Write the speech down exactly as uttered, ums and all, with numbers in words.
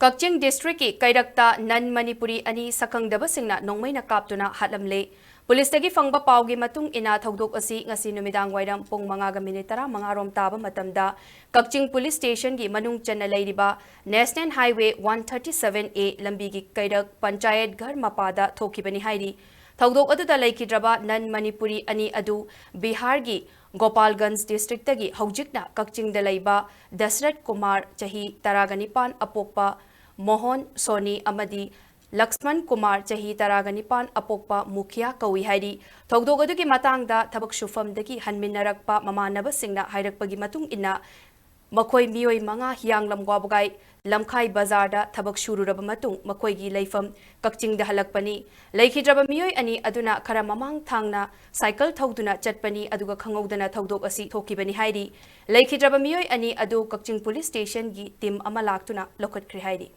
ꯀꯛꯆꯤꯡ ꯗꯤꯁꯇ꯭ꯔꯤꯛꯀꯤ ꯀꯩꯔꯛꯇ ꯅꯟ ꯃꯅꯤꯄꯨꯔꯤ ꯑꯅꯤ ꯁꯛꯈꯪꯗꯕꯁꯤꯡꯅ ꯅꯣꯡꯃꯩꯅ ꯀꯥꯞꯇꯨꯅ ꯍꯥꯠꯂꯝꯂꯦ꯫ ꯄꯨꯂꯤꯁꯇꯒꯤ ꯐꯪꯕ ꯄꯥꯎꯒꯤ ꯃꯇꯨꯡ ꯏꯟꯅ, ꯊꯧꯗꯣꯛ ꯑꯁꯤ ꯉꯁꯤ ꯅꯨꯃꯤꯗꯥꯡ ꯋꯥꯏꯔꯝ ꯄꯨꯡ ꯃꯉꯥꯒ ꯃꯤꯅꯤꯠ ꯇꯔꯥꯃꯉꯥ ꯔꯣꯝ ꯇꯥꯕ ꯃꯇꯝꯗ ꯀꯛꯆꯤꯡ ꯄꯨꯂꯤꯁ ꯁ꯭ꯇꯦꯁꯟꯒꯤ ꯃꯅꯨꯡ ꯆꯟꯅ ꯂꯩꯔꯤꯕ National Highway one thirty seven A ꯂꯝꯕꯤꯒꯤ ꯀꯩꯔꯛ ꯄꯟꯆꯥꯌꯠ ꯘꯔ ꯃꯄꯥꯗ ꯊꯣꯛꯈꯤꯕꯅꯤ ꯍꯥꯏꯔꯤ꯫ ꯊꯧꯗꯣꯛ ꯑꯗꯨꯗ ꯂꯩꯈꯤꯗ꯭ꯔꯕ ꯅꯟ ꯃꯅꯤꯄꯨꯔꯤ ꯑꯅꯤ ꯑꯗꯨ ꯕꯤꯍꯥꯔꯒꯤ ꯒꯣꯄꯥꯜꯒꯟꯖ ꯗꯤꯁꯇ꯭ꯔꯤꯛꯇꯒꯤ ꯍꯧꯖꯤꯛꯅ ꯀꯛꯆꯤꯡꯗ ꯂꯩꯕ ꯗꯁꯔꯠ ꯀꯨꯃꯥꯔ, ꯆꯍꯤ ꯇꯔꯥꯒ ꯅꯤꯄꯥꯟ, ꯑꯄꯣꯛꯄ ꯃꯣꯍꯟ ꯁꯣꯅꯤ ꯑꯃꯗꯤ ꯂꯛꯁꯃꯟ ꯀꯨꯃꯥꯔ, ꯆꯍꯤ ꯇꯔꯥꯒ ꯅꯤꯄꯥꯟ, ꯑꯄꯣꯛꯄ ꯃꯨꯈꯤꯌꯥ ꯀꯧꯏ ꯍꯥꯏꯔꯤ꯫ ꯊꯧꯗꯣꯛ ꯑꯗꯨꯒꯤ ꯃꯇꯥꯡꯗ ꯊꯕꯛ ꯁꯨꯐꯝꯗꯒꯤ ꯍꯟꯃꯤꯟꯅꯔꯛꯄ ꯃꯃꯥꯟꯅꯕꯁꯤꯡꯅ ꯍꯥꯏꯔꯛꯄꯒꯤ ꯃꯇꯨꯡ ꯏꯟꯅ, ꯃꯈꯣꯏ ꯃꯤꯑꯣꯏ ꯃꯉꯥ ꯍꯤꯌꯥꯡꯂꯝ ꯋꯥꯕꯒꯥꯏ ꯂꯝꯈꯥꯏ ꯕꯖꯥꯔꯗ ꯊꯕꯛ ꯁꯨꯔꯨꯔꯕ ꯃꯇꯨꯡ ꯃꯈꯣꯏꯒꯤ ꯂꯩꯐꯝ ꯀꯛꯆꯤꯡꯗ ꯍꯜꯂꯛꯄꯅꯤ꯫ ꯂꯩꯈꯤꯗ꯭ꯔꯕ ꯃꯤꯑꯣꯏ ꯑꯅꯤ ꯑꯗꯨꯅ ꯈꯔ ꯃꯃꯥꯡ ꯊꯥꯡꯅ ꯁꯥꯏꯀꯜ ꯊꯧꯗꯨꯅ ꯆꯠꯄꯅꯤ, ꯑꯗꯨꯒ ꯈꯪꯍꯧꯗꯅ ꯊꯧꯗꯣꯛ ꯑꯁꯤ ꯊꯣꯛꯈꯤꯕꯅꯤ ꯍꯥꯏꯔꯤ꯫ ꯂꯩꯈꯤꯗ꯭ꯔꯕ ꯃꯤꯑꯣꯏ ꯑꯅꯤ ꯑꯗꯨ ꯀꯛꯆꯤꯡ ꯄꯨꯂꯤꯁ ꯁ꯭ꯇꯦꯁꯟꯒꯤ ꯇꯤꯝ ꯑꯃ ꯂꯥꯛꯇꯨꯅ ꯂꯧꯈꯠꯈ꯭ꯔꯦ ꯍꯥꯏꯔꯤ꯫